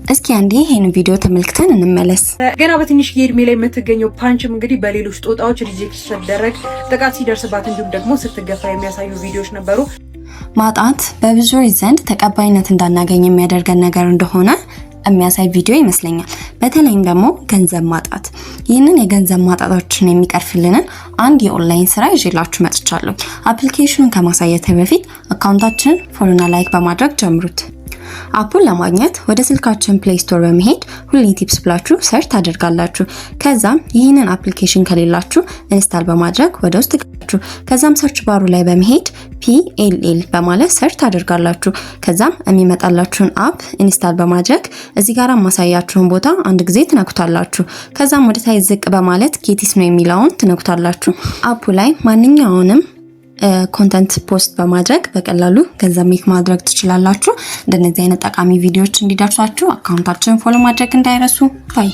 እስኪ አንዴ ይህን ቪዲዮ ተመልክተን እንመለስ። ገና በትንሽዬ እድሜ ላይ የምትገኘው ፓንችም እንግዲህ በሌሎች ጦጣዎች reject ስትደረግ፣ ጥቃት ሲደርስባት እንዲሁም ደግሞ ስትገፋ የሚያሳዩ ቪዲዮዎች ነበሩ። ማጣት በብዙዎች ዘንድ ተቀባይነት እንዳናገኝ የሚያደርገን ነገር እንደሆነ የሚያሳይ ቪዲዮ ይመስለኛል። በተለይም ደግሞ ገንዘብ ማጣት። ይህንን የገንዘብ ማጣታችን የሚቀርፍልንን አንድ የኦንላይን ስራ ይዤላችሁ መጥቻለሁ። Application ኑን ከማሳየት በፊት account ኣችንን follow ና like በማድረግ ጀምሩት። App ኡን ለማግኘት ወደ ስልካችን Play Store በመሄድ ሁሌ ቲፕስ ብላችሁ search ታደርጋላችሁ። ከዛም ይህንን application ከሌላችሁ install በማድረግ ወደ ውስጥ ትገባላችሁ። ከዛም search bar ኡ ላይ በመሄድ PLL በማለት search ታደርጋላችሁ። ከዛም የሚመጣላችሁን app install በማድረግ እዚህ ጋር ማሳያችሁን ቦታ አንድ ጊዜ ትነኩታላችሁ። ከዛም ወደ ታች ዝቅ በማለት get it now የሚለውን ትነኩታላችሁ። App ኡ ላይ ማንኛውንም content post በማድረግ በቀላሉ ገንዘብ make ማድረግ ትችላላችሁ። እንደነዚህ አይነት ጠቃሚ ቪዲዮዎች እንዲደርሷችሁ account ኣችንን follow ማድረግ እንዳይረሱ። Bye.